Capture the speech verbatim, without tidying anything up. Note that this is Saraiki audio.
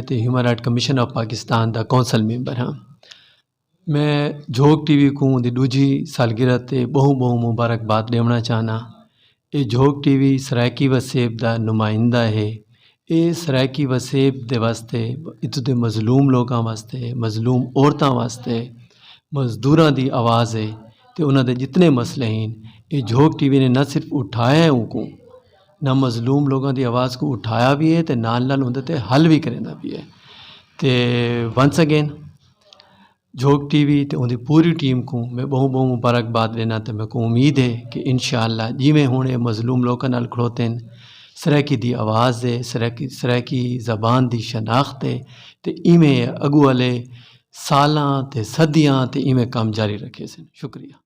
تے ہیومن رائٹ کمیشن آف پاکستان دا کونسل ممبر ہاں۔ میں جھوک ٹی وی کوں دی ݙوجھی سالگرہ تے ٻہوں ٻہوں مبارکباد ݙیوݨا چاہناں۔ اے جھوک ٹی وی سرائیکی وسیب دا نمائندہ ہے۔ اے سرائیکی وسیب دے واسطے، اتھوں دے مظلوم لوکاں واسطے، مظلوم عورتاں واسطے، مزدوراں دی آواز ہے۔ تے انہاں دے جتنے مسئلے ہن، اے جھوک ٹی وی نے نہ صرف اٹھایا ہے اونکوں، نہ مظلوم لوکاں دی آواز کوں اٹھایا وی ہے تے نال نال اوندے تے حل وی کریندا پیا ہے۔ تے ونس اگین جھوک ٹی وی تے اوندی پوری ٹیم کوں میں ٻہوں ٻہوں مبارکباد ݙینا تے میکوں امید ہے کہ انشاءاللہ جیویں ہݨ اے مظلوم لوکاں نال کھڑوتن، سرائیکی دی آواز ہے، سرائیکی سرائیکی زبان دی شناخت ہے، تے ایویں اڳوں والے سالاں تے صدیاں تے ایویں کم جاری رکھیسن۔ شکریہ۔